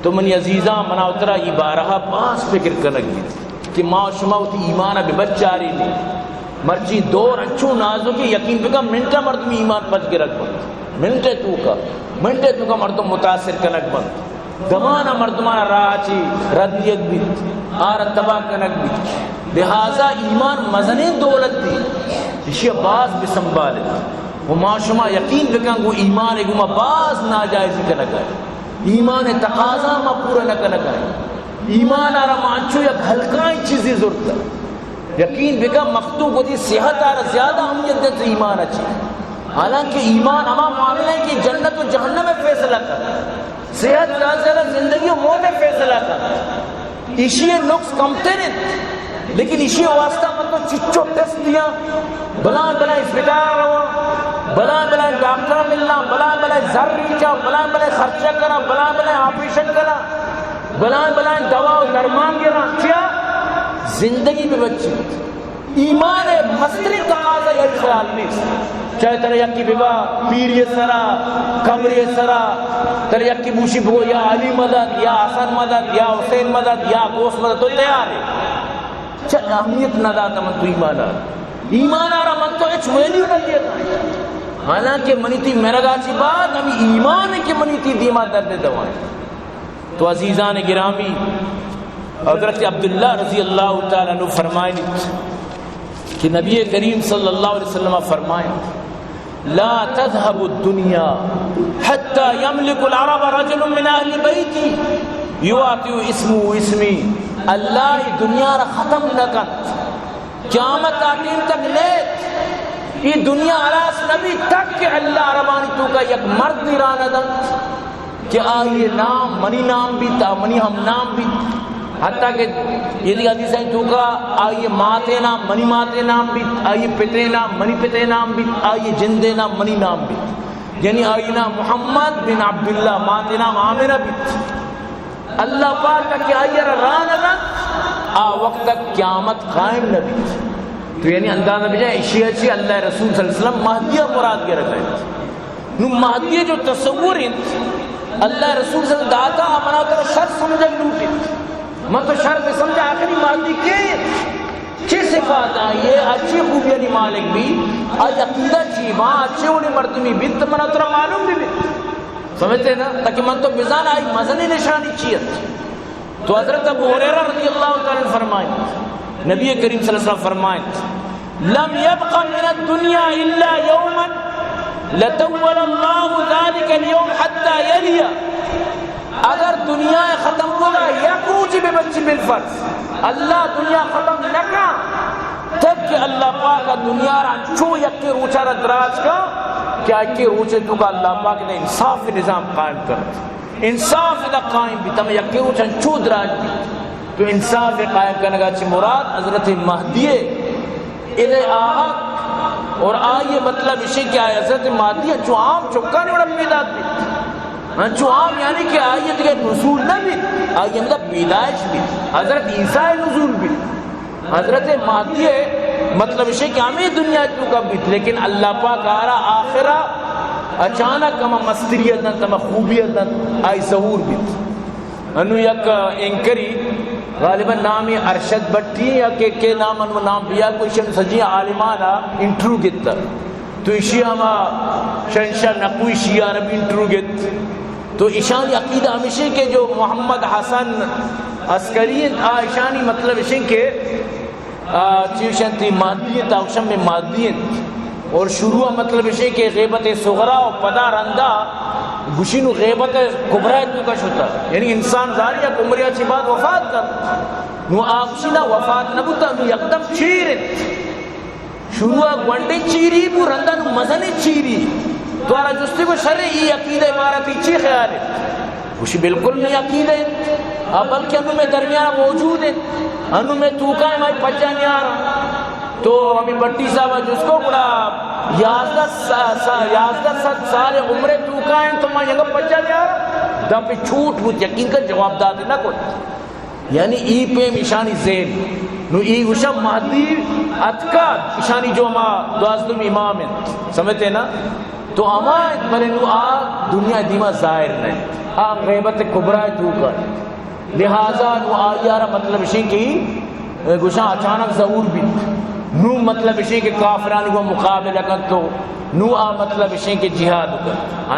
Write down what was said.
تو منی عزیزاں، منا و ترا ای بارہا باز فکر کنگ بیت کہ ما و شما وتی ایمان ء بہ بچارینیں۔ مرچی دور انچو نازکیں، یقین بکن منٹ ء مردم ایمان پچ گرگ بنت، منٹ ء توکا، منٹ ء توکا مردم متاثر کنگ بنت، دمان ء مردمان ء راہ چی رد دیگ بیت، آرا تباہ کنگ بیت۔ لہذا ایمان مزنیں دولتے، اشی ء باز بہ سنبھالت۔ و ما شما یقین بکن گوں ایمان ء گوما باز ناجائزی کنگ ء، ایمان ء تقاضا ما پورا نہ کنگ ء۔ ایمان ء را ما انچو یک ہلکائیں چیزے زرتگ۔ یقین بکن مخلوق وتی صحت ء را زیادہ اہمیت دنت ایمان ء چی، حالانکہ ایمان ہما معاملہ ہے کہ جنت و جہنم ء فیصلہ کنت۔ صحت زیادہ زیادہ زندگی و موت ء فیصلہ کنت۔ ایشی ء نقص کمتر انت، لیکن ایشی ء واسطہ من تو چچو ٹیسٹ دیاں، بلائیں بلائیں اسپتال ء رواں، بلائیں بلائیں ڈاکٹر ملاں، بلائیں بلائیں زر ریچاں، بلائیں بلائیں خرچہ کناں، بلائیں بلائیں آپریشن کناں، بلائیں بلائیں دوا و درمان گراں۔ چیا؟ زندگی بہ بچیت۔ ایمان ء مستریں تقاضا یہی خیال نیست۔ چاہے ترا یکی ببا پیری سرا، قبری سرا، ترا یکی بوشی بگو یا علی مدد، یا حسن مدد، یا حسین مدد، یا غوث مدد، تو تیار ہے؟ چہ اہمیت نہ داتا من تو ایمان آ، ایمان آرا من تو اچ ویلیو نہ دیتا۔ حالانکہ منی تی مرگا چی بعد ہمی ایمان ہے کہ منی تی دیما درد دوائیں۔ تو عزیزان گرامی، حضرت عبداللہ رضی اللہ تعالی عنہ فرمائنت کہ نبی کریم صلی اللہ علیہ وسلم فرمائنت، لا تذهب الدنيا حتى يملك العرب رجل من اهل بيتي يواتئ اسمه اسمي۔ اللہ ای دنیا را ختم نہ کنت۔ قیامت آ ٹیم تک نیت، اے دنیا ہلاس نہ بیت تک کہ اللہ عربانی توکا یک مردے را نہ دنت کہ آئی نام منی نام بیت، آ منی ہم نام بیت۔ حتیٰ کہ یہ دیگہ حدیث ہے توکا آئی ماتے نام منی ماتے نام بیت، آئی پتے نام منی پتے نام بیت، آئی جندے نام منی نام بیت۔ یعنی آئی نام محمد بن عبداللہ، ماتے نام آمنہ بیت۔ اللہ پاک ء کہ آئی ء را راہ نہ دنت، آ وقت تک قیامت قائم نہ بیت۔ تو یعنی اندازہ بجائے اشی ء چی اللہ ء رسول صلی اللہ علیہ وسلم مہدی ء مراد گرگ ء انت۔ نو مہدی ء جو تصور انت، اللہ ء رسول صلی اللہ علیہ وسلم داتا، آ منا ترا شر سمجھگ لوٹ انت۔ من تو شر بہ سمجھا، آخری مہدی کے انت؟ چی صفات آئی ء؟ آ چی خوبیانی مالک بی؟ آئی عقیدہ چی با؟ آ چی وڑی مردمی بیت؟ منا ترا معلوم بہ بیت۔ سمجھتے نا؟ تاکہ من تو بزان آئی مزنی نشانی چی انت۔ تو حضرت ابو ہریرہ رضی اللہ تعالی عنہ فرمائیں، نبی کریم صلی اللہ علیہ وسلم فرمائیں، لم يبق من الدنيا إلا يوما لطول الله ذلك اليوم حتى يلي۔ اگر دنیا ختم کو، یک روچی بہ بچی بالفرض، اللہ دنیا ختم نہ کا، تک کہ اللہ پاک دنیا را چو یک روچا را دراج کا کہ آئی کے روچے توکا اللہ پاک نے انصاف نظام قائم کر۔ انصاف ادا قائم بیت، ہمے یکے روچ انچو دراج بیت۔ تو انصاف قائم کنگا چہ مراد حضرت مہدی ء ادا آہگ اور آئی مطلب اشی کہ آئی حضرت مہدی انچو عام چکانی وڑا پیداک بیت۔ انچو عام یعنی کہ آئی دگہ نزول نہ بیت، آئی ہمدا پیدائش بیت، حضرت عیسیٰ نزول بیت۔ حضرت مہدی ء مطلب اشی کہ ہمے دنیا توکا بیت، لیکن اللہ پاک آرا آخرا اچانک ہما مستری ء دنت، ہما خوبی ء دنت، آئی ظہور بیت۔ انو یک اینکری، غالباً نامی ارشد بٹی یا کہ، کہ نام انو نام بیا کوئی شن سجی عالمانا انٹرویو گتا۔ تو اشی ہما شہنشاہ نقوی شیعہ عربی انٹرویو گت۔ تو ایشانی عقیدہ ہمیشہ کہ جو محمد حسن عسکری انت، آ ایشانی مطلب اشیں کہ، آ، چی ایشاں تی مہدی انت، آ اوشم میں مہدی انت۔ اور شروع مطلب اشیں کہ غیبت صغری و پدا رندا گشی نو غیبت کبری توکا شتا۔ یعنی انسان زاری یک عمریا چی بعد وفات کر۔ نو آ گشی نا وفات نہ بوتا، نو یکدم چیر انت۔ شروع ء گونڈیں چیری بو، رندا نو مزنیں چیری۔ دوارا جستی کو شر ای عقیدہ بارہ تی چی خیال ہے؟ گوشی بالکل نہیں عقیدہ ہے۔ آ بلکہ انو میں درمیان موجود ہے۔ انو میں توکا ہے مائی پجا نیارا۔ تو ہمیں بٹی صاحب جس کو گڑا یازدہ سا-، سا-، یازدہ صد سال عمر توکا ہیں تو ما ینگا پجا نیارا۔ دا پہ چھوٹ بوت یقین کن جواب دات نہ کت۔ یعنی ای پیم ایشانی ذہن۔ نو ای گوشا مہدی اتکا ایشانی جو ہما دوازدہمی امام انت۔ سمجھتے نا؟ تو ہما انت، بلے نوں آ دنیا دیما ظاہر نہ انت، آ غیبت کبریٰ توکا انت۔ لہذا نوں آئی ءَ را مطلب اشیں کہ گوشاں اچانک ظہور بیت، نوں مطلب اشیں کہ کافرانی گوں مقابلہ کنت، تو نوں آ مطلب اشیں کہ جہاد کنت۔